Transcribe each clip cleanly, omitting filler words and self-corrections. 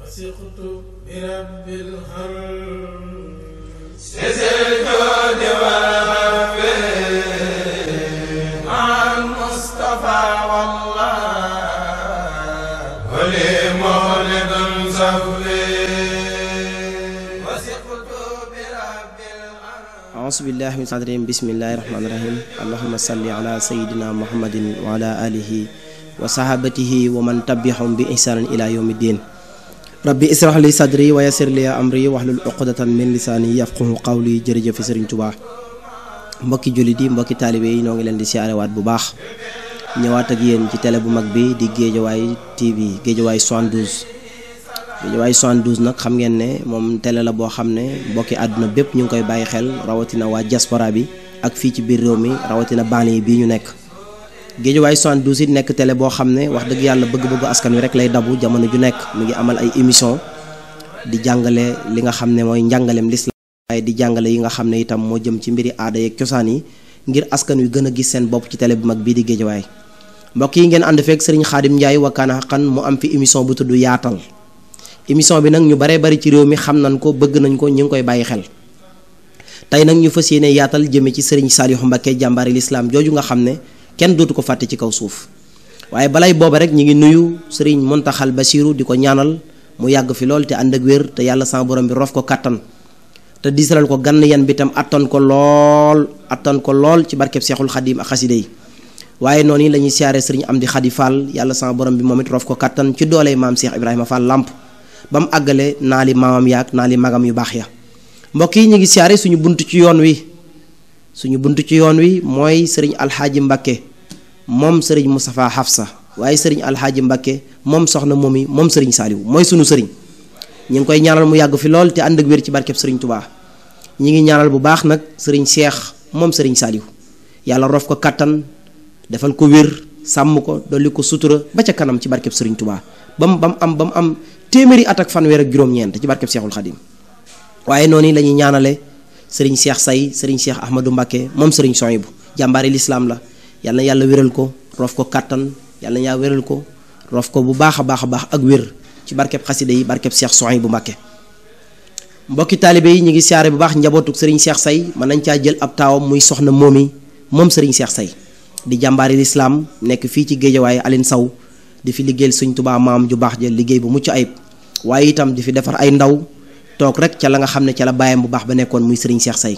وثقت برب الهرم الجود والعفو مع المصطفى والله ولي مولد صفي وثقت برب الهرم أعوذ بالله من الشيطان الرجيم بسم الله الرحمن الرحيم اللهم صل على سيدنا محمد وعلى آله وصحابته ومن تبعهم بإحسان إلى يوم الدين rabbi israh li sadri wa yassir li amri wahlul uqdatan min lisaani yafqahu qawli jërëjëf Sëriñ Tuubaa mbokki jullit yi mbokki taalibe yi ñoo ngi leen di siyaarewaat bu baax ñëwaat ak yéen ci télé bu mag bi di Géejawaay TV Géejawaay 72 Géejawaay 72 nag xam ngeen ne moom télé la boo xam ne mbokki àdduna bépp ñu ngi koy bàyyi xel rawatina waa diaspora bi ak fii ci biir réew mi rawatina banlieue bii ñu nekk Géejawaay 72 it nekk télé boo xam ne wax dëgg yàlla bëgg-bëggu askan wi rek lay dabu jamono ju nekk mu ngi amal ay émission di jàngale li nga xam ne mooy njàngaleem lislaam waaye di jàngale yi nga xam ne itam moo jëm ci mbiri aada yeeg cosaan yi ngir askan wi gën a gis seen bopp ci télé bu mag bii di Géejawaay mbokk yi ngeen ànd fekk Serigne Khadim Ndiaye wakkaana xaqan mu am fi émission bu tudd yaatal émission bi nag ñu baree bari ci réew mi xam nañ ko bëgg nañ ko ñu ngi koy bàyyi xel tey nag ñu fas yéene yaatal jëme ci Serigne Saliou Mbacké jàmbaari lislaam jooju nga xam ne kenn dootu ko fàtte ci kaw suuf waaye balay booba rek ñi ngi nuyu Serigne Mountakhal Bassirou di ko ñaanal mu yàgg fi lool te ànd ak wér te yàlla sama borom bi rof ko kàttan te diisalal ko gann yan bi tam attan ko lool ci barkeb Seexul Xadim ak xaside yi waaye noonu la ñuy siyaare Serigne Amdi Khady Fall yàlla sama borom bi moom it rof ko kàttan ci dooley maam Cheikh Ibrahima Fall Lamp ba mu àggale naa li maamam yaag naa li magam yu baax ya mbokk yi ñu ngi siyaare suñu buntu ci yoon wi mooy Serigne Alxaaji Mbacké moom Serigne Moustapha Hafsa waaye Serigne Alxaaji Mbacké moom soxna Momi moom Serigne Saliou mooy sunu Serigne ñu ngi koy ñaanal mu yàgg fi lool te ànd ak wér ci barkeb Serigne Touba ñi ngi ñaanal bu baax nag Serigne Cheikh moom Serigne Saliou yàlla rof ko kattan defal ko wér sàmm ko dolli ko sutura ba ca kanam ci barkeb Serigne Touba ba mu am téeméeri at ak fanweer ak juróom-ñeent ci barkeb Cheikhul Khadim waaye noonu la ñuy ñaanale Serigne Cheikh Say Serigne Cheikh Ahmadou Mbacké moom Serigne Souhaïbou jàmbaari lislaam la yàlla na yàlla wéral ko rof ko kàttan yàlla na yàlla wéral ko rof ko bu baax a baax ak wér ci barkeb xasida yi barkeb Cheikh Souhaïbou Mbacké mbokki taalibe yi ñu ngi siyaare bu baax njabootuk Serigne Cheikh Say mën nañ caa jël ab taawam muy soxna Momi moom Serigne Cheikh Say di jàmbaari lislaam nekk fii ci Géejawaay Aline Saw di fi liggéeyal Sëriñ Tuubaa maam ju baax ja liggéey bu mucc ayib waaye itam di fi defar ay ndaw toog rek ca la nga xam ne ca la bàyyam bu baax ba nekkoon muy Serigne Cheikh Say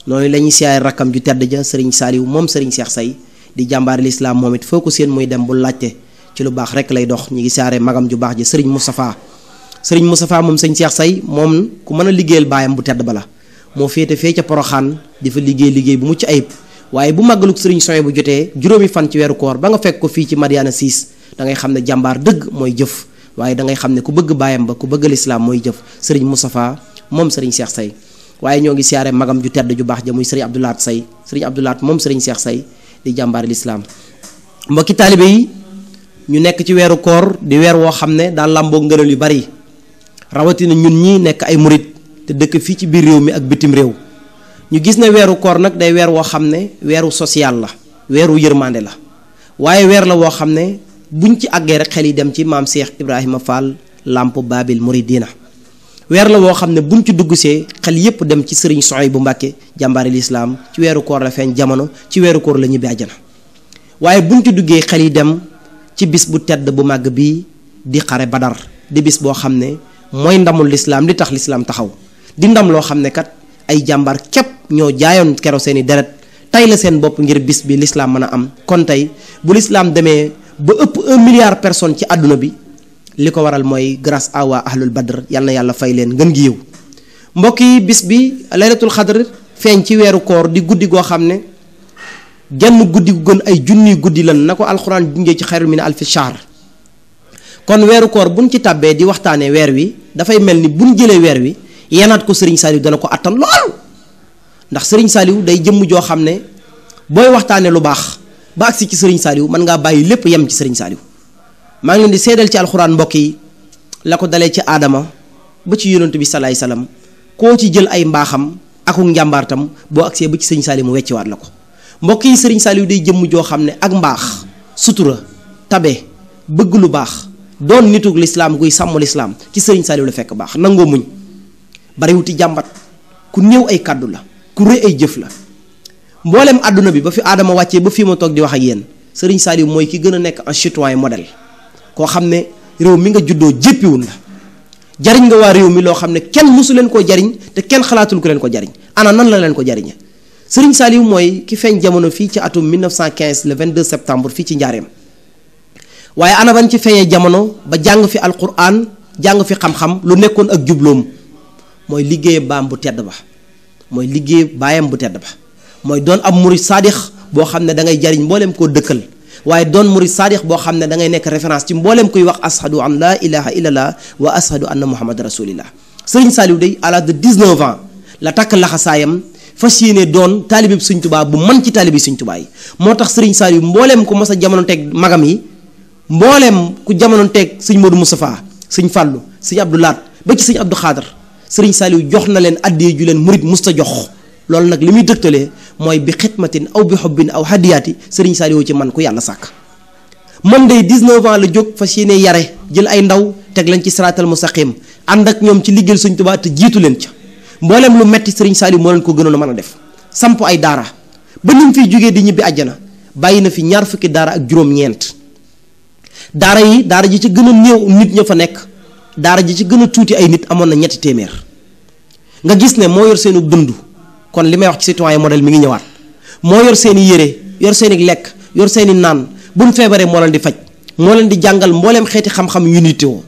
noonu la ñuy siyaare rakkam ju tedd ja Serigne Saliou moom Serigne Cheikh Say di jàmbaari lislaam moom it foo ko seen muy dem bu laajte ci lu baax rek lay dox ñu ngi siyaare magam ju baax ja Serigne Moustapha moom Serigne Cheikh Say moom ku mën a liggéeyal baayam bu tedd ba la moo féete fee ca Poroxaan di fa liggéey bu mucc ayib waaye bu màggaluk Serigne Souhaïbou bu jotee juróomi fan ci weeru koor ba nga fekk ko fii ci Madiana 6 da ngay xam ne jàmbaar dëgg mooy jëf waaye da ngay xam ne ku bëgg baayam ba ku bëgg lislaam mooy jëf Serigne Moustapha moom Serigne Cheikh Say waaye ñoo ngi siyaare magam ju tedd ju baax ja muy Serigne Abdoulaat Say Serigne Abdoulaat moom Serigne Cheikh Say di jàmbaari lislaam mbokki taalibe yi ñu nekk ci weeru koor di weer woo xam ne daal làmboo ngëneel yu bari rawatina ñun ñi nekk ay murit te dëkk fii ci biir réew mi ak bitim réew ñu gis ne weeru koor nag day weer woo xam ne weeru social la weeru yërmande la waaye weer la woo xam ne buñ ci àggee rek xel yi dem ci maam Cheikh Ibrahima Fall Lamp Babil Mouridina weer la woo xam ne buñ ci dugg see xel yépp dem ci Serigne Souhaïbou Mbacké jàmbaari lislaam ci weeru koor la feeñ jamono ci weeru koor la ñibbi àjjana waaye buñ ci duggee xel yi dem ci bis bu tedd bu màgg bii di xare Badar di bis boo xam ne mooy ndamul lislaam li tax lislaam taxaw di ndam loo xam ne kat ay jàmbaar képp ñoo jaayoon kero seeni deret tey la seen bopp ngir bis bi lislaam mën a am kon tey bu lislaam demee ba ëpp 1 milliard personne ci àdduna bi li ko waral mooy grâce à waa ahlul badr yal na yàlla fay leen ngën gi yiw mbokk yi bis bi laylatul xadr feeñ ci weeru koor di guddi goo xam ne genn guddi gu gën ay junniy guddi lan na ko alxuraan jungee ci xayrun min alfi shahr kon weeru koor buñ ci tàbbee di waxtaanee weer wi dafay mel ni buñ jëlee weer wi yenaat ko Serigne Saliou dana ko attan lool ndax Serigne Saliou day jëmm joo xam ne booy waxtaanee lu baax ba agsi ci Serigne Saliou mën ngaa bàyyi lépp yem ci Serigne Saliou maa ngi leen di seedal ci alxuraan mbokk yi la ko dalee ci aadama ba ci yonent bi salaay salaam koo ci jël ay mbaaxam akuk njàmbaartam boo agsee ba ci Serigne Saliou mu wecciwaat la ko mbokk yi Serigne Saliou day jëmm joo xam ne ak mbaax sutura tabe bëgg lu baax doon nitug lislaam guy sàmm lislaam ci sëriñ Saliou la fekk baax nangoo muñ bariwuti jàmbat ku néew ay kàddu la ku rëy ay jëf la mboolem àdduna bi ba fi aadama wàccee ba fii ma toog di wax ak yéen sëriñ Saliou mooy ki gën a nekk un citoyen modèle koo xam ne réew mi nga juddoo jéppiwul la jariñ nga waa réew mi loo xam ne kenn mësu leen koo jariñ te kenn xalaatul ku leen ko jariñ ana nan la leen ko jariñe sëriñ Saliou mooy ki feeñ jamono fii ci atum 1915 le 22 septembre fii ci Njaareem waaye ana ban ci feeñee jamono ba jàng fi alquran jàng fi xam-xam lu nekkoon ak jubloom mooy liggéey baam bu tedd ba mooy liggéey baayam bu tedd ba mooy doon ab murid saadix boo xam ne da ngay jariñ mbooleem koo dëkkal waaye doon murid saadix boo xam ne da ngay nekk référence ci mbooleem kuy wax ashadu an laa ilaha illallah wa ashadu anna muhammad rasulillah sëriñ Saliou day à l'âge de 19 ans la takk laxasaayam fas yéene doon taalibi Sëriñ Tuubaa bu man ci taalibi Sëriñ Tuubaa yi moo tax sëriñ Saliou mbooleem ku mos a jamono teg magam yi mbooleem ku jamono teg sëñ Modou Moustapha sëñ Fàllu sëñ Abdou Laat ba ci sëñ Abdou Xaadar sëriñ Saliou jox na leen addiyee ju leen murit musta jox loolu nag li muy dëgtalee mooy bi xidmatin aw bi xobbin aw hadiyaati sëriñ Saliou ci man ku yàlla sàkk man day 19 ans la jóg fas yéene yare jël ay ndaw teg leen ci siraatal mustaqim ànd ak ñoom ci liggéeyal Sëriñ Tuubaa te jiitu leen ca mbooleem lu metti sëriñ Saliou moo leen ko gënoon a mën a def samp ay daara ba ni mu fiy jógee di ñibbi àjjana bàyyi na fi ñaar fukki daara ak juróom-ñeent daara yi daara ji ci gën a néew nit ña fa nekk daara ji ci gën a tuuti ay nit amoon na 3 téeméer nga gis ne moo yor seenu dund kon li may wax ci citoyen modèle mi ngi ñëwaat moo yor seeni yére yor seeni lekk yor seeni naan buñ feebaree moo leen di faj moo leen di jàngal mbooleem xeeti xam-xam yu nit woo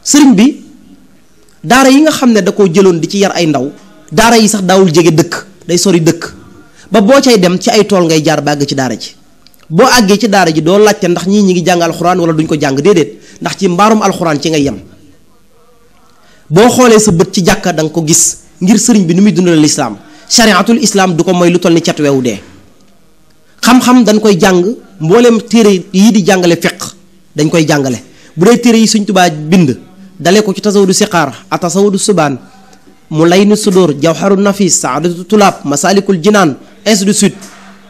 sëriñ bi daara yi nga xam ne da koo jëloon di ci yar ay ndaw daara yi sax daawul jege dëkk day sori dëkk ba boo cay dem ci ay tool ngay jaar bàgg ci daara ji boo àggee ci daara ji doo laajte ndax ñii ñi ngi jàng alxuraan wala duñ ko jàng déedéet ndax ci mbaarum alxuraan ci ngay yem boo xoolee sa bët ci jàkka da nga ko gis ngir sëriñ bi ni muy dundal lislaam chariatul islam du ko mooy lu toll ni cat weewu dee xam-xam dañ koy jàng mbooleem téere yi di jàngale fiq dañ koy jàngale bu dee téere yi Sëriñ Tuubaa bind dalee ko ci tasawudu siqaar a tasawudu subaan mu lay ni sudóor jawharu nafis saadatu tulaab masalikul jinaan ainsi de suite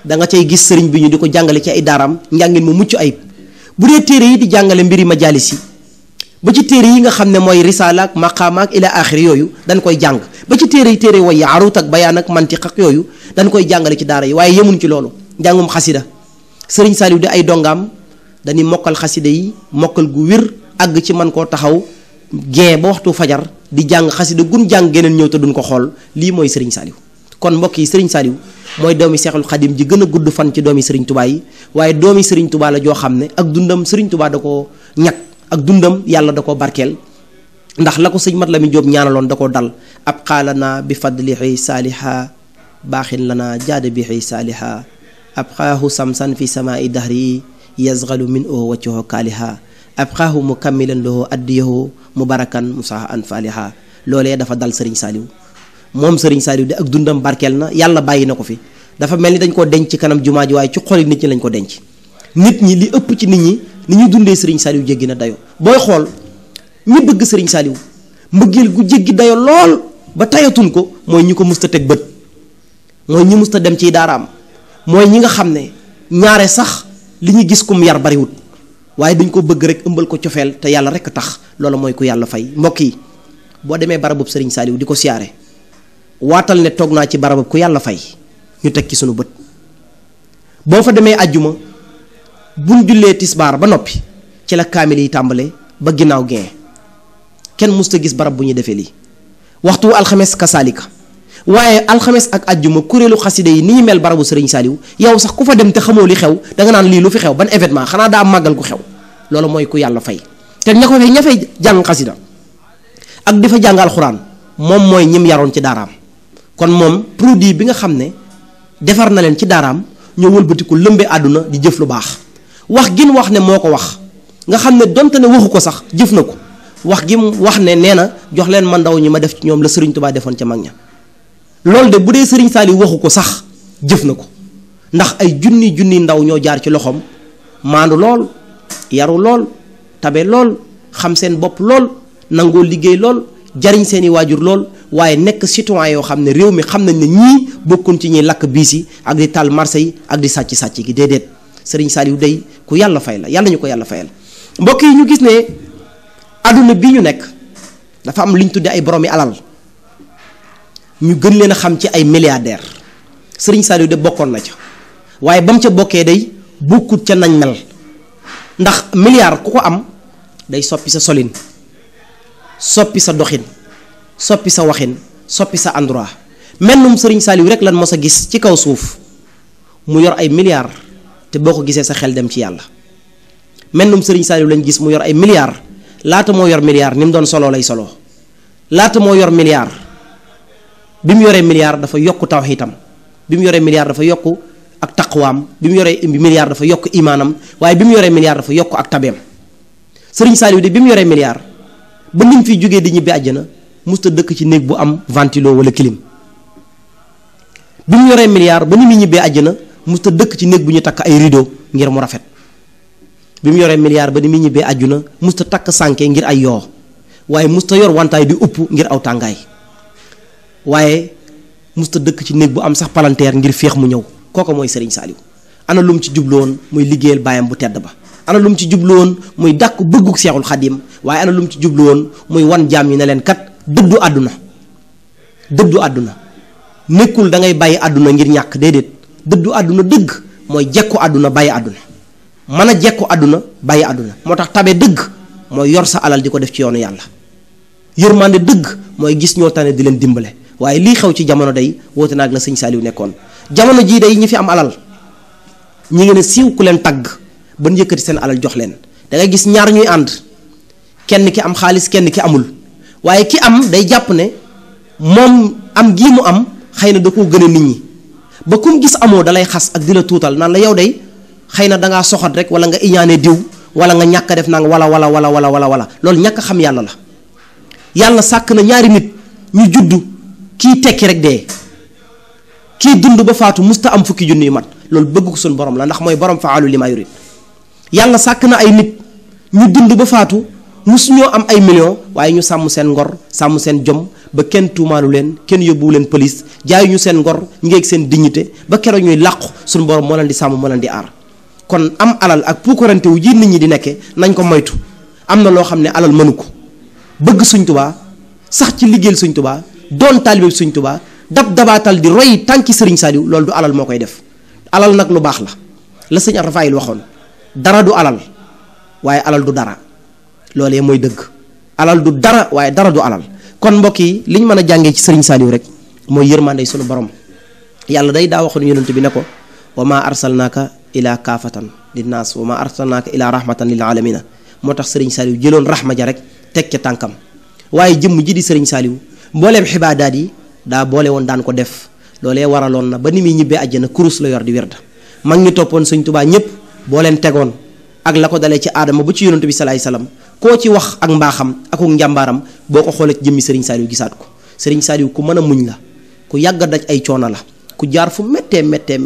da nga cay gis sëriñ bi ñu di ko jàngale ci ay daaraam njàngin mu mucc ayib bu dee téere yi di jàngale mbiri majaalis yi ba ci téere yi nga xam ne mooy risaala ak maqaama ak ila axiri yooyu dañ koy jàng ba ci téere yi way arut ak bayaan ak mantiq ak yooyu dañ koy jàngale ci daara yi waaye yemuñ ci loolu njàngum xasida sëriñ Saliou di ay dongaam dañuy mokkal xasida yi mokkal gu wér àgg ci man koo taxaw gee ba waxtu fajar di jàng xasida gun jàng geneen ñëw te duñ ko xool lii mooy sëriñ Saliou kon mbokk yi sëriñ Saliou mooy doomi Seexul Xadim ji gën a gudd fan ci doomi sëriñ Tuubaa yi waaye doomi sëriñ Tuubaa la joo xam ne ak dundam sëriñ Tuubaa da ko ñag ak dundam yàlla da ko barkeel ndax la ko sëñ Mat Lamin Jóob ñaanaloon da ko dal ab xaalana bi fadlihi saaliha baaxin lana jaada bihi saaliha ab xaahu samsan fi samaa'i dahri yazgalu min oo waccoho kaaliha ab xaahu mukammilan lahu addiyahu mubarakan musaha an faaliha loolee dafa dal sëriñ Saliou moom sëriñ Saliou de ak dundam barkeel na yàlla bàyyi na ko fi dafa mel ni dañ koo denc ci kanam jumaa ji waaye ci xoli nit ñi lañ ko denc nit ñi li ëpp ci nit ñi ni ñuy dundee sëriñ Saliou jéggi na dayo booy xool ñi bëgg sëriñ Saliou mbëggeel gu jéggi dayo lool ba tayatuñ ko mooy ñi ko musta teg bët mooy ñi musta dem ciy daaraam mooy ñi nga xam ne ñaare sax li ñu gis kum yar bariwut waaye dañ ko bëgg rek ëmbal ko cofeel te yàlla rek tax loolu mooy ku yàlla fay mbokk yi boo demee barabub sëriñ Saliou di ko siyaare waatal ne toog naa ci barabub ku yàlla fay ñu teg ci sunu bët boo fa demee àjjuma buñ jullee tisbaar ba noppi ci la kaamil yi tàmbale ba ginnaaw gee kenn musta gis barab bu ñu defee lii waxtu alxames kasaalika waaye alxames ak àjjuma kuréelu xaside yi ni ñu mel barabu sëriñ Saliou yow sax ku fa dem te xamoo li xew danga naan lii lu fi xew ban événement xanaa daa màggal ku xew loolu mooy ku yàlla fay te ña ko fay ña fay jàng xasida ak di fa jàng alxuraan moom mooy ñim yaroon ci daaraam kon moom produit bi nga xam ne defar na leen ci daaraam ñoo wëlbatiku lëmbee àdduna di jëf lu baax wax gin wax ne moo ko wax nga xam ne donte ne waxu ko sax jëf na ko wax gi mu wax ne nee na jox leen ma ndaw ñi ma def ci ñoom la sëriñ Tuubaa defoon ca mag ña loolu de bu dee sëriñ Saliou waxu ko sax jëf na ko ndax ay junni ndaw ñoo jaar ci loxoom maandu lool yaru lool tabe lool xam seen bopp lool nangoo liggéey lool jariñ seeni waajur lool waaye nekk citoyen yoo xam ne réew mi xam nañ ne ñii bokkuñ ci ñuy lakk biis yi ak di taal marché yi ak di sàcc gi déedéet sëriñ Saliou day ku yàlla fay la yàlla ñu ko yàlla fayal mbokk yi ñu gis ne àdduna bi ñu nekk dafa am li ñu tuddee ay boroomi alal ñu gën leen a xam ci ay milliardaires sëriñ Saliou de bokkoon na ca waaye ba mu ca bokkee day bokkut ca nañ mel ndax milliard ku ko am day soppi sa solin soppi sa doxin soppi sa waxin soppi sa endroit mennum sëriñ Saliou rek lan mos a gis ci kaw suuf mu yor ay milliards te boo ko gisee sa xel dem ci yàlla mennum sëriñ Saliou lañ gis mu yor ay milliards laata moo yor milliard ni mu doon soloo lay soloo laata moo yor milliard bi mu yoree milliard dafa yokk tawxiitam bi mu yoree milliard dafa yokk ak taqwaam bi mu yoree milliard dafa yokk imaanam waaye bi mu yoree milliard dafa yokk ak tabeem sëriñ Saliou de bi mu yoree milliard ba ni mu fiy jógee di ñibbi àjjana musta dëkk ci néeg bu am ventilo wala clim bi mu yoree milliard ba ni muy ñibbee àjjana musta dëkk ci néeg bu ñu takk ay rideau ngir mu rafet bi mu yoree milliard ba ni muy ñibbee àjjuna musta takk sànke ngir ay yoo waaye musta yor wantaay di upp ngir aw tàngaay waaye musta dëkk ci néeg bu am sax palanteer ngir féex mu ñëw kooku mooy sëriñ Saliou ana lu mu ci jublu woon muy liggéeyal baayam bu tedd ba ana lu mu ci jublu woon muy dàkk bëggug seexul xadim waaye ana lu mu ci jublu woon muy wan jaam yi ne leen kat dëddu àdduna nekkul da ngay bàyyi àdduna ngir ñàkk déedéet dëddu àdduna dëgg mooy jekku àdduna bàyyi àdduna mën a jekku àdduna bàyyi àdduna moo tax tabe dëgg mooy yor sa alal di ko def ci yoonu yàlla yërmande dëgg mooy gis ñoo tane di leen dimbale waaye lii xew ci jamono day woote naag la sëñ Saliou nekkoon jamono jii day ñi fi am alal ñi ngi ne siiw ku leen tagg ba ñu yëkkati seen alal jox leen da ngay gis ñaar ñuy ànd kenn ki am xaalis kenn ki amul waaye ki am day jàpp ne moom am gii mu am xëy na da koo gën a nit ñi ba kum gis amoo dalay xas ak di la tuutal naan la yow day xëy na dangaa soxat rek wala nga iñaane diw wala nga ñàkk a def nang wala loolu ñàkk xam yàlla la yàlla sàkk na ñaari nit ñu juddu kii tekki rek dee kii dund ba faatu musta am fukki junni yu mat loolu bëgg ko suñu borom la ndax mooy borom faalu li ma yurid yàlla sàkk na ay nit ñu dund ba faatu musu ñoo am ay millions waaye ñu sàmm seen ngor sàmm seen jom ba kenn tuumaalu leen kenn yóbbuwu leen police jaayu ñu seen ngor ñu ngeeg seen dignité ba keroog ñuy làqu suñu borom moo leen di sàmm moo leen di aar kon am alal ak puukarante wu ji nit ñi di nekke nañ ko moytu am na loo xam ne alal mënu ko bëgg Sëñ Tuubaa sax ci liggéeyal Sëñ Tuubaa doon taalibe Sëñ Tuubaa dabaatal di roy tànki Sëriñ Saliou loolu du alal moo koy def alal nag lu baax la sëñ Rafaayil waxoon dara du alal waaye alal du dara loolee mooy dëgg alal du dara waaye dara du alal kon mbokk yi li ñu mën a jàngee ci Sëriñ Saliou rek mooy yërmande sunu borom yàlla day daa waxoon yonent bi ne ko wa maa arsalnaaka ilaa kaafatan linnaas wa maa arsalnaaka ilaa rahmatan lil aalamiina moo tax Sëriñ Saliou jëloon rahma ja rek teg ca tànkam waaye jëmm ji di Sëriñ Saliou mbooleem xibaadaat yi daa boole woon daan ko def loolee waraloon na ba ni muy ñibbee àjjana kurus la yor di werd mag ñi toppoon Sëñ Tuubaa ñépp boo leen tegoon ak la ko dalee ci aadama bu ci yonent bi salaay salaam koo ci wax ak mbaaxam ak njàmbaaram boo ko xoolee ci jëmmi Sëriñ Saliou gisaat ko Sëriñ Saliou ku mën a muñ la ku yàgg daj ay coono la ku jaar fu méttee metti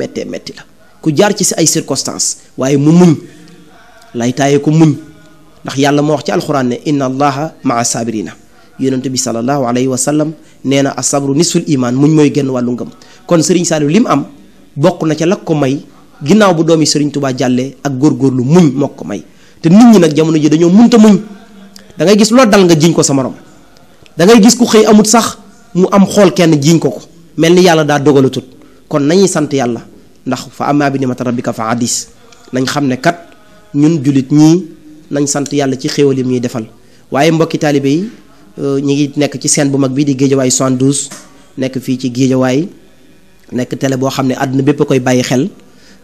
la ku jaar ci si ay circonstances waaye mu muñ lay taaye ko muñ ndax yàlla moo wax ci alxuraan ne inna allaha maa saabirina yonent bi sallallahu alayhi wa sallam nee na asabru nisful iman muñ mooy genn wàllu ngëm kon Sëriñ Saliou li mu am bokk na ca la ko may ginnaaw bu doomi Sëriñ Tuubaa jàllee ak góorgóorlu muñ moo ko may te nit ñi nag jamono ji dañoo munta muñ da ngay gis loo dal nga jiñ ko sa morom da ngay gis ku xëy amut sax mu am xool kenn jiñ ko mel ni yàlla daa dogalatut kon nañuy sant yàlla ndax fa amma bi nimati rabbika fa hadis nañ xam ne kat ñun jullit ñii nañ sant yàlla ci xéewal yi ñuy defal waaye mbokki taalibe yi ñi ngi nekk ci scène bu mag bii di Géejawaay 72 nekk fii ci Géejawaay nekk télé boo xam ne àdduna bépp a koy bàyyi xel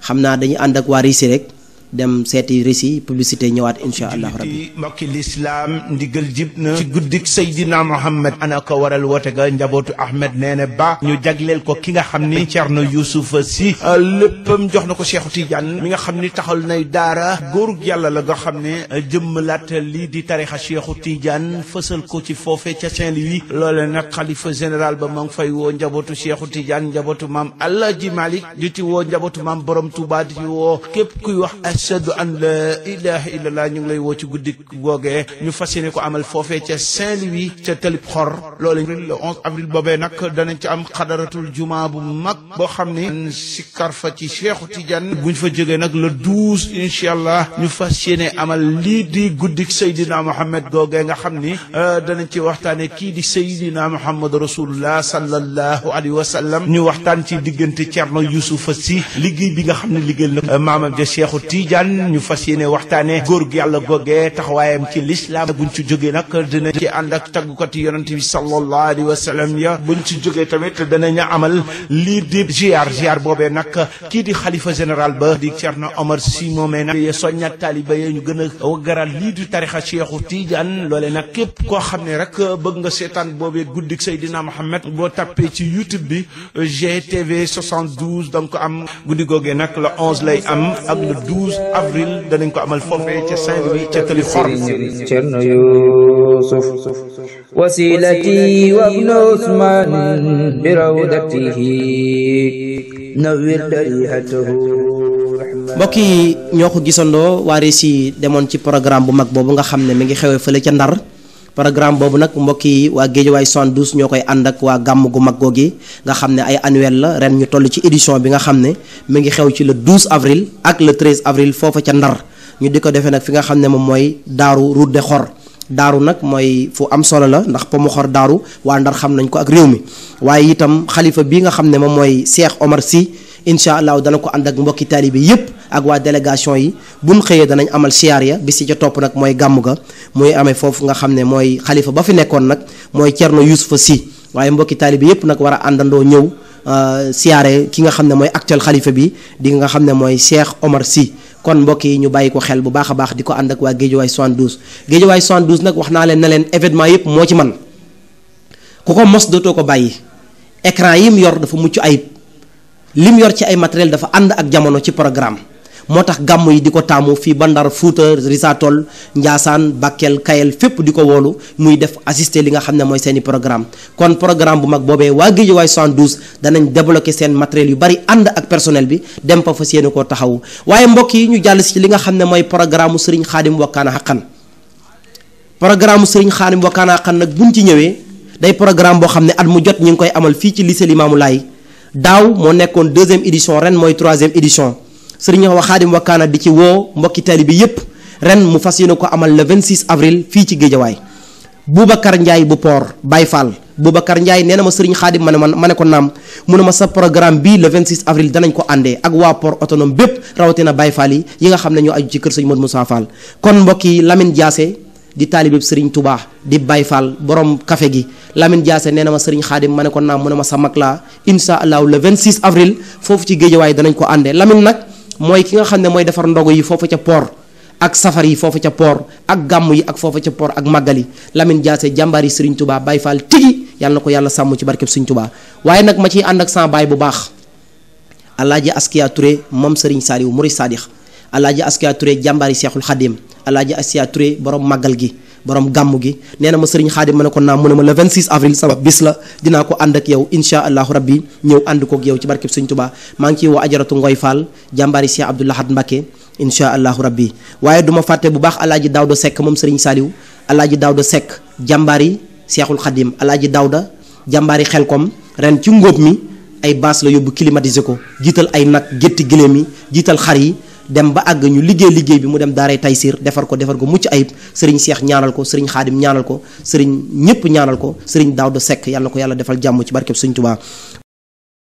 xam naa dañuy ànd ak waa Russie rek dem seeti Russie publicité ñëwaat insha allahu rabbi mbokki lislaam ndigal jib na ci guddik Seydina Muhammad ana ko waral woote ga njabootu Ahmed Néné Ba ñu jagleel ko ki nga xam ni Thierno Youssoufa Sy léppam jox na ko Cheikhu Tidiane mi nga xam ni taxal nay daara góorug yàlla la nga xam ne jëmmalaat lii di tarixa Cheikhu Tidiane fësal ko ci foofe ca Saint-Louis loole nag xalifa général ba ma ngi fay woo njabootu Cheikhu Tidiane njabootu maam Alaaji Malick di ci woo njabootu maam Borom Touba di ci woo képp kuy wax ashadu an la ilaha illallah ñu ngi lay woo ci guddi googee ñu fas yéene ko amal foofee ca Saint-Louis ca Talib Xor loolu le 11 avril boobee nag danañ ci am xadaratul juma bu mag boo xam ni sikkar fa ci Cheikhu Tidiane buñ fa jógee nag le 12 incha allah ñu fas yéene amal lii di guddik Seydina Mohamed googee nga xam ni danañ ci waxtaane kii di Seydina Mohamed rasulullah sallallahu alayhi wa sallam ñu waxtaan ci diggante Thierno Youssoufa Sy liggéey bi nga xam ne liggéeyal na maamam ja Cheikhu Tidiane ñu fas yéene waxtaane góor gi yàlla googee taxawaayam ci l'islam buñ ci jógee nag dina ci ànd ak tàggukati yonent bi sallallahu alayhi wa sallam ya buñ ci jógee tamit danañu amal lii di ziar boobee nag kii di xalifa général ba di Thierno Omar Sy moomee nag soññat taaliba yi ñu gën a waggaral lii di tarixa Cheikhu Tidiane loole nag képp koo xam ne rek bëgg nga seetaan boobee guddik Seydina Mohamed boo tappee ci YouTube bi GTV 72 donc am guddi googee nag le 11 lay am ak le 12 avril danañ ko amal foofee ca Saint-Louis ca Talib Xor Thierno Youssouf wasilati wa ibnu Usman bi rawdatihi nawwir darihatahu. mbokk yi ñoo ko gisandoo waa Rési demoon ci programme bu mag boobu nga xam ne mi ngi xewee fële ca Ndar programme boobu nag mbokk yi waa Géejawaay 72 ñoo koy ànd ak waa gàmm gu mag googi nga xam ne ay annuel la ren ñu toll ci édition bi nga xam ne mi ngi xew ci le 12 avril ak le 13 avril foofa ca Ndar ñu di ko defee nag fi nga xam ne moom mooy daaru route de Xor daaru nag mooy fu am solo la ndax po mu xor daaru waa Ndar xam nañ ko ak réew mi waaye itam xalifa bi nga xam ne moom mooy Cheikh Omar Sy incha allah dana ko ànd ak mbokki taalibe yépp ak waa délégation yi bu ñu xëyee danañ amal siyaar ya bis ci ca topp nag mooy gàmm ga muy amee foofu nga xam ne mooy xalifa ba fi nekkoon nag mooy Thierno Youssoufa Sy waaye mbokki taalibe yépp nag war a àndandoo ñëw siyaare ki nga xam ne mooy actuel xalifa bi di nga xam ne mooy Cheikh Omar Sy kon mbokk yi ñu bàyyi ko xel bu baax a baax di ko ànd ak waa Géejawaay 72 Géejawaay 72 nag wax naa leen ne leen événement yépp moo ci man ku ko mos dootoo ko bàyyi écran yi mu yor dafa mucc ayib lim yor ci ay matériel dafa ànd ak jamono ci programme moo tax gàmm yi di ko taamu fii ba Ndar Fuuta Risatol Njaasaan Bakel Kayel fépp di ko woolu muy def assister li nga xam ne mooy seeni programme kon programme bu mag boobee waa Géejawaay 72 danañ débloquer seen matériel yu bari ànd ak personnel bi dem fa fas yéene koo taxawu waaye mbokk yi ñu jàll si li nga xam ne mooy programme Serigne Khadim Wakana Haqqan programme Serigne Khadim Wakana Haqqan nag buñ ci ñëwee day programme boo xam ne at mu jot ñu ngi koy amal fii ci lycée Limamou Laye daaw moo nekkoon 2e édition ren mooy 3e édition Serigne Khadim Wakana di ci woo mbokki taalibe bi yépp ren mu fas yéene ko amal le 26 avril fii ci Géejawaay Boubacar Ndiaye bu Port Baye Fall Boubacar Ndiaye nee na ma Serigne Khadim ma ne ko naam mu ne ma sa programme bii le 26 avril danañ ko àndee ak waa Port autonome bépp rawatina Baye Fall yi nga xam ne ñoo aju ci kër Serigne Modou Moussa Fall kon mbokk yi Lamine Diassé di taalibe Serigne Touba di Baye Fall borom café gi Lamine Diassé nee na ma Serigne Khadim ma ne ko naam mu ne ma sa mag laa insha allahu le 26 avril foofu ci Géejawaay danañ ko àndee Lamine nag mooy ki nga xam ne mooy defar ndogu yi foofu ca port ak safar yi foofu ca port ak gàmm yi ak foofu ca port ak màggal yi Lamine Diassé jàmbaar yi Serigne Touba Baye Fall tigi yàlla na ko yàlla sàmm ci barkeb Serigne Touba waaye nag ma ciy ànd ak sama baay bu baax Alaaji Askia Touré moom Serigne Saliou Murid Sadikh Alaaji Askia Touré jàmbaar yi Seexul Xadim Alaaji Askia Touré borom màggal gi borom gàmm gi nee na ma Serigne Khadim ma ne ko naam mu ne ma le 26 avril sama bis la dinaa ko ànd ak yow insha allahu rabbi ñëw ànd kook yow ci barkeb Serigne Touba maa ngi ciy woo ajaratu Ngoy Fall jàmbaari Cheikh Abdou Lahad Mbacké insha allahu rabbi waaye duma fàtte bu baax Alaaji Daawda Seck moom Serigne Saliou Alaaji Daawda Seck jàmbaari Seexul Xadim Alaaji Daawda jàmbaari Xelkom ren ci ngóob mi ay baas la yóbbu climatisé ko jiital ay nag gétti giléem yi jiital xar yi dem ba àgg ñu liggéey bi mu dem daaray Taysir defar ko mucc ayib Serigne Cheikh ñaanal ko Serigne Khadim ñaanal ko Serigne ñëpp ñaanal ko Serigne Daawda Seck yàlla na ko yàlla defal jàmm ci barkeb Serigne Touba.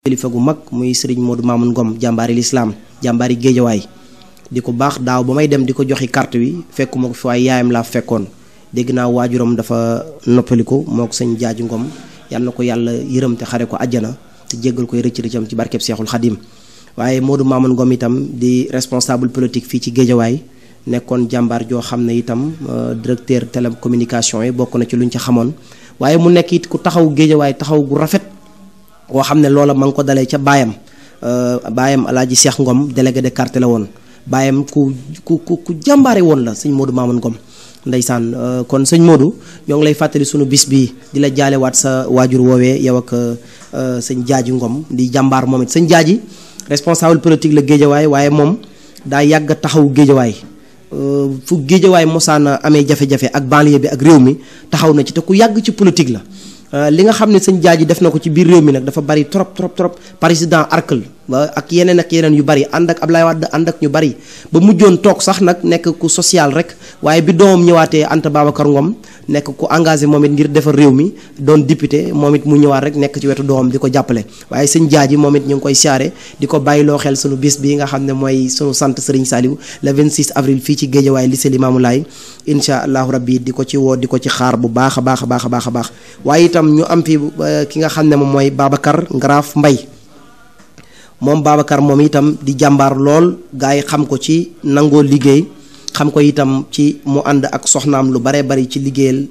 kilifa gu mag muy Serigne Modou Mamoun Ngom jàmbaari lislaam jàmbaari Géejawaay di ko baax daaw ba may dem di ko joxi carte wi fekkuma ko fi waaye yaayam laa fekkoon dégg naa waajuram dafa noppaliku moo ko sëñ Jaaju Ngom yàlla na ko yàlla yërëm te xare ko àjjana te jéggal koy rëcc rëccam ci barkeb Seexul Xadim waaye Modou Mamoun Ngom itam di responsable politique fii ci Géejawaay nekkoon jàmbaar joo xam ne itam directeur télécommunication yi bokk na ci luñ ci xamoon waaye mu nekk it ku taxaw Géejawaay taxaw gu rafet koo xam ne loola ma ngi ko dalee ca baayam Alaaji Cheikh Ngom délégué de quartier la woon baayam ku jàmbaare woon la sëñ Modou Mamoun Ngom ndeysaan kon sëñ Modou ñoo ngi lay fàttali sunu bis bi di la jaalewaat sa waajur woowee yow ak sëñ Jaaji Ngom di jàmbaar moom it sëñ Jaaji responsable politique la Géejawaay waaye moom daa yàgg taxaw géejawaay fu géejawaay mosaana amee jafe-jafe ak banlieue bi ak réew mi taxaw na ci te ku yàgg ci politique la. li nga xam ne sëñ Jaaji def na ko ci biir réew mi nag dafa bari trop président Arkel ba ak yeneen yu bari ànd ak Ablaye Wade ànd ak ñu bari ba mujjoon toog sax nag nekk ku social rek waaye bi doomam ñëwaatee Anta Babacar Ngom nekk ku engagé moom it ngir defar réew mi doon député moom it mu ñëwaat rek nekk ci wetu doomam di ko jàppale waaye sëñ Jaaji moom it ñu ngi koy siyaare di ko bàyyiloo xel sunu bis bi nga xam ne mooy sunu sant Serigne Saliou le 26 avril fii ci Géejawaay lycée Limamou Laye incha allahu rabbi di ko ci woo di ko ci xaar bu baax a baax waaye itam ñu am fi ki nga xam ne moom mooy Babacar Ngaraaf Mbay moom Babacar moom itam di jàmbaar lool gaa yi xam ko ci nangoo liggéey xam ko itam ci mu ànd ak soxnaam lu bare bari ci liggéeyal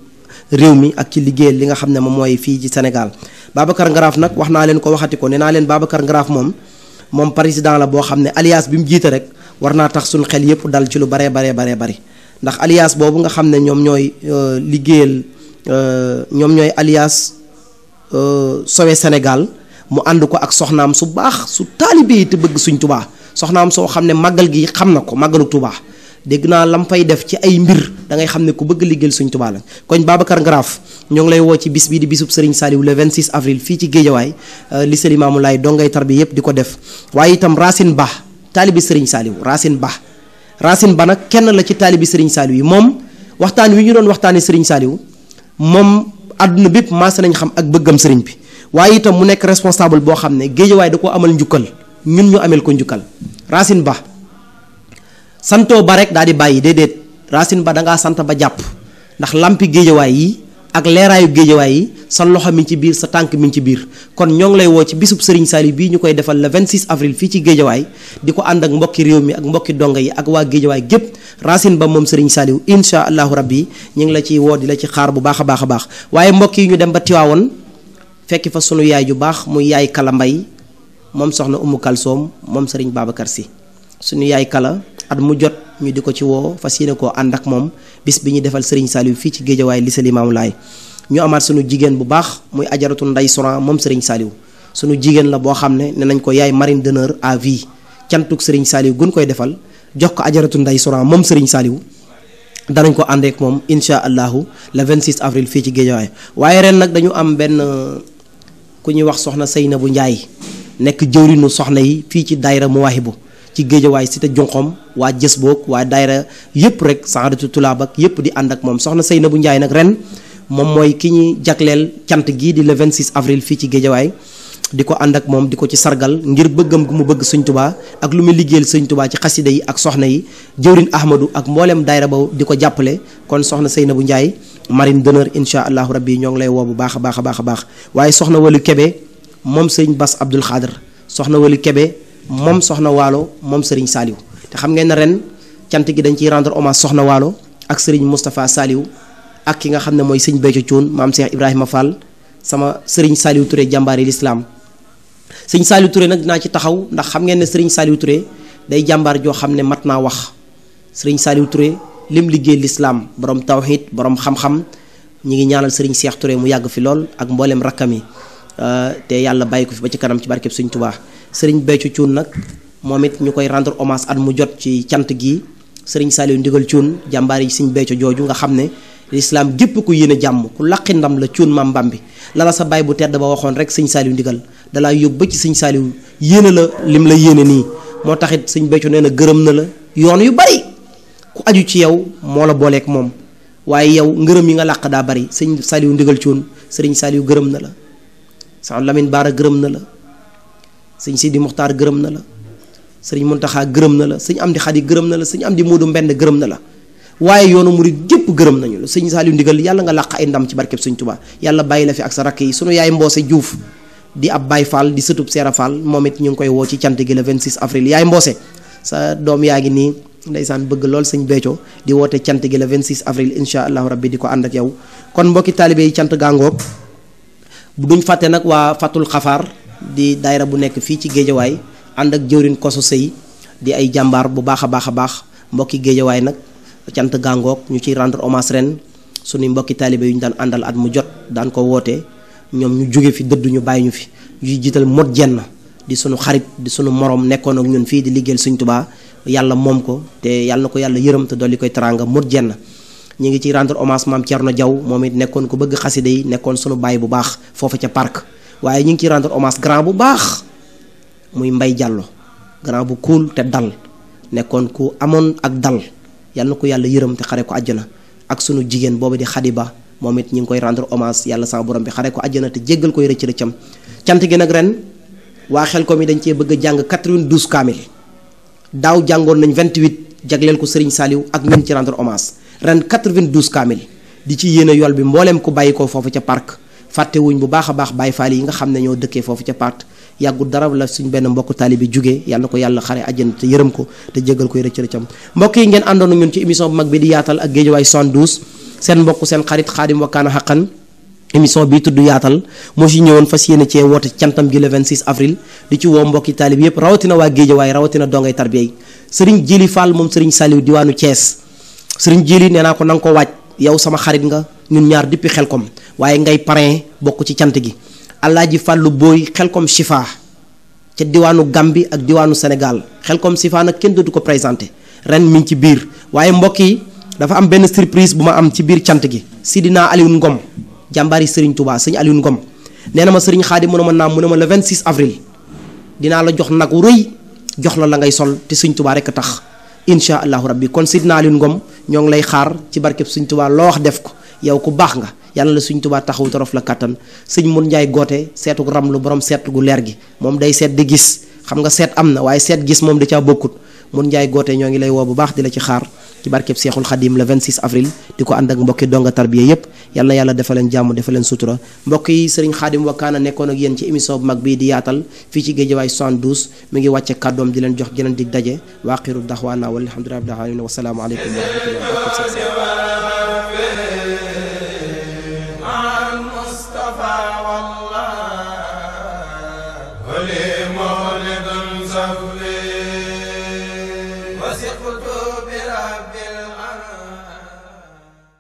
réew mi ak ci liggéeyal li nga xam ne moom mooy fii ci Sénégal Babacar Ngaraaf nag wax naa leen ko waxati ko nee naa leen Babacar Ngaraaf moom président la boo xam ne alliance bi mu jiite rek war naa tax suñu xel yépp dal ci lu bare bari ndax alliance boobu nga xam ne ñoom ñooy liggéeyal ñoom ñooy alliance Sauver Sénégal mu ànd ko ak soxnaam su baax su taalibe yi te bëgg suñ Tubaa soxnaam soo xam ne màggal gi xam na ko màggalu Tubaa dégg naa lam fay def ci ay mbir da ngay xam ne ku bëgg liggéeyal suñ Tubaa la koñ Babacar Ngaraaf ñoo ngi lay woo ci bis bii di bisub Serigne Saliou le 26 avril fii ci Géejawaay lycée Limamou Laye dongay tarbi yépp di ko def waaye itam Racine Ba taalibi Serigne Saliou Racine Ba nag kenn la ci taalibi Serigne Saliou yi moom waxtaan wi ñu doon waxtaanee Serigne Saliou moom àdduna bépp maase nañ xam ak bëggam sëriñ bi waaye itam mu nekk responsable boo xam ne Géejawaay da ko amal njukkal ñun ñu amel ko njukkal Racine Ba santoo ba rek daal di bàyyi déedéet Racine Ba dangaa sant ba jàpp ndax lampi Géejawaay yi ak leeraayu Géejawaay yi sa loxo mi ci biir sa tànk mi ci biir kon ñoo ngi lay woo ci bisub Serigne Saliou bii ñu koy defal le 26 avril fii ci Géejawaay di ko ànd ak mbokki réew mi ak mbokki donga yi ak waa Géejawaay gépp Racine Ba moom Serigne Saliou incha allahu rabbi ñu ngi la ciy woo di la ci xaar bu baax a baax waaye mbokk yi ñu dem ba Tiwaawoon fekki fa sunu yaay ju baax muy yaay Kala Mbay moom soxna Umu Kalsoom moom Serigne Babacar Sy sunu yaay Kala at mu jot ñu di ko ci woo fas yéene koo ànd ak moom bis bi ñu defal Serigne Saliou fii ci Géejawaay lycée Limamou Laye ñu amaat sunu jigéen bu baax muy ajaratu Nday Soran moom Serigne Saliou sunu jigéen la boo xam ne ne nañ ko yaay marine d'honneur à vie cantuk Serigne Saliou gun koy defal jox ko ajaratu Nday Soran moom Serigne Saliou danañ ko àndeek moom incha allahu le 26 avril fii ci Géejawaay waaye ren nag dañu am benn ku ñuy wax soxna Seynabou Ndiaye nekk jëwrinu soxna yi fii ci daayira Mawaahibu ci Géejawaay cité Jonxom waa jës boog waa daayira yëpp rek Saadatu Tulaab ak yëpp di ànd ak moom soxna Seynabou Ndiaye nag ren moom mooy ki ñuy jagleel cant gii di le 26 avril fii ci Géejawaay di ko ànd ak moom di ko ci sargal ngir bëggam gu mu bëgg Sëñ Tubaa ak lu muy liggéeyal Sëñ Tubaa ci xasida yi ak soxna yi jëwrin Ahmadou ak mboolem daayira ba di ko jàppale kon soxna Seynabou Ndiaye marine d'honneur incha allahu rabbi ñoo ngi lay woo bu baax a baax waaye soxna Walu Kebe moom Sëriñ Bass Abdul Xaadir soxna Walu Kebe moom soxna Waalo moom Sëriñ Saliou te xam ngeen ne ren cant gi dañ ciy rendre hommage soxna Waalo ak Sëriñ Moustapha Saliou ak ki nga xam ne mooy sëñ Béthio Thioune maam Cheikh Ibrahima Fall sama Sëriñ Saliou Touré jàmbaari l'islam sëñ Saliou Touré nag dinaa ci taxaw ndax xam ngeen ne Sëriñ Saliou Touré day jàmbaar joo xam ne mat naa wax Sëriñ Saliou Touré lim liggéey l'islam borom tawhid borom xam-xam ñi ngi ñaanal Sëriñ Cheikh Touré mu yàgg fi lool ak mboolem rakkam yi te yàlla bàyyi ko fi ba ci kanam ci barkeb Sëriñ Tuubaa Sëriñ Béthio Thioune nag moom it ñu koy rendre hommage at mu jot ci cant gi Sëriñ Saliou Ndigal Thioune jàmbaar yi Sëriñ Béthio jooju nga xam ne l'islam gépp ku yéene jàmm ku laqi ndam la Thioune maam Bambi la sa baay bu tedd ba waxoon rek Sëriñ Saliou Ndigal dalaa yóbbu ba ci Sëriñ Saliou yéene la lim la yéene nii moo taxit Sëriñ Béthio nee na gërëm na la yoon yu bari ku aju ci yow moo la booleek moom waaye yow ngërëm yi nga làq daa bari Sëriñ Saliou Ndigal Thioune Sëriñ Saliou gërëm na la Sëriñ Lamine Bara gërëm na la Sëriñ Sidi Muxtaar gërëm na la Sëriñ Muntaxa gërëm na la Sëriñ Amdi Xadi gërëm na la Sëriñ Amdi Moodu Mbend gërëm na la waaye yoonu murid gépp gërëm nañu la Sëriñ Saliou Ndigal yàlla nga làq ay ndam ci barkeb Sëriñ Tuubaa yàlla bàyyi la fi ak sa rakk yi sunu yaay Mboose Diouf di ab Baay Fall di sëtub Seera Fall moom it ñu ngi koy woo ci cant gi le 26 avril yaay Mboose sa doom yaa ngi nii ndeysaan bëgg lool Sëriñ Béthio di woote cant gi le 26 avril incha allahu rabbi di ko ànd ak yow kon mbokki taalibe yi cant gàngoog bu duñ fàtte nag waa Fatul Xafaar di daayira bu nekk fii ci Géejawaay ànd ak jëwrin Koso Sëy di ay jàmbaar bu baax a baax mbokki Géejawaay nag cant gàngoog ñu ciy rendre hommage ren suñu mbokki taalibe yu ñu daan àndal at mu jot daan ko woote ñoom ñu jóge fi dëdd ñu bàyyi ñu fi ñuy jiital mot jenn di sunu xarit di sunu morom nekkoon ak ñun fii di liggéeyal Sëriñ Tuubaa yàlla moom ko te yàlla na ko yàlla yërëm te dolli koy teraanga mut jenn ñu ngi ci rendre hommage maam Thierno Diaw moom it nekkoon ko bëgg xasida yi nekkoon sunu baay bu baax foofu ca parc waaye ñu ngi ci rendre hommage grand bu baax muy Mbay Jàllo grand bu cool te dal nekkoon ku amoon ak dal yàlla na ko yàlla yërëm te xare ko àjjana ak sunu jigéen boobu di Xadiba moom it ñu ngi koy rendre hommage yàlla sama borom bi xare ko àjjana te jéggal koy rëcc rëccam cant gi nag ren waa Xelkom yi dañ cee bëgg a jàng 92 kaamil daaw jàngoon nañ 28 jagleel ko Serigne Saliou ak ñun ci rendre hommage ren 92 kaamil di ci yéene yool bi mbooleem ku bàyyi ko foofu ca parc fàttewuñ bu baax a baax Baye Fall yi nga xam ne ñoo dëkkee foofu ca parc yàggul dara la suñ benn mbokk taalibi jugee yàlla na ko yàlla xare àjjana te yërëm ko te jégal koy rëcc rëccam mbokk yi ngeen àndoon ñun ci émission bu mag bi di yaatal ak Géejawaay 72 seen mbokk seen xarit Xaadim Wakkaana Xaqan émission bii tudd yaatal moo ci ñëwoon fas yéene cee woote cantam gi le 26 avril di ci woo mbokki taalib yëpp rawatina waa Géejawaay rawatina dongay tarbiya yi sëriñ Jili Fall moom sëriñ Saliou diwaanu Thiès sëriñ Jili nee naa ko na nga ko waaj yow sama xarit nga ñun ñaar depuis Xelkom waaye ngay parrain bokk ci cant gi Alaaji Fàllu Booy Xelkom Chifa ca diwaanu Gambie ak diwaanu Sénégal Xelkom Chifa nag kenn dootu ko présenté ren mi ngi ci biir waaye mbokk yi dafa am benn surprise bu ma am ci biir cant gi Sidina Alioune Ngom jàmbaari Serigne Touba sëñ Alioune Ngom nee na ma Serigne Xaadim mu ne ma naam mu ne ma le 26 avril dinaa la jox nag wu rëy jox la ngay sol te Serigne Touba rek a tax incha allahu rabbi kon Sidina Alioune Ngom ñoo ngi lay xaar ci barkeb Serigne Touba loo wax def ko yow ku baax nga yàlla la Serigne Touba taxawu torof la kattan sëñ Mun Njaay goote seetu ramlu borom seet gu leer gi moom day seet di gis xam nga seet am na waaye seet gis moom da caa bokkut Mun Njaay goote ñoo ngi lay woo bu baax di la ci xaar ci barkeb Seexul Xadim le 26 avril di ko ànd ak mbokki donga tarbiya yépp yal na yàlla defal leen jàmm defal leen sutura mbokk yi sëriñ Xaadim Wakkaana nekkoon ak yéen ci émission bu mag bii di yaatal fii ci Géejawaay 72 mi ngi wàcce kàddoom di leen jox jeneen dig daje waaxiru daxwaana walhamdulillahi rabbil alamin wa salaamu aleykum wa rahmatullahi wa barakatuh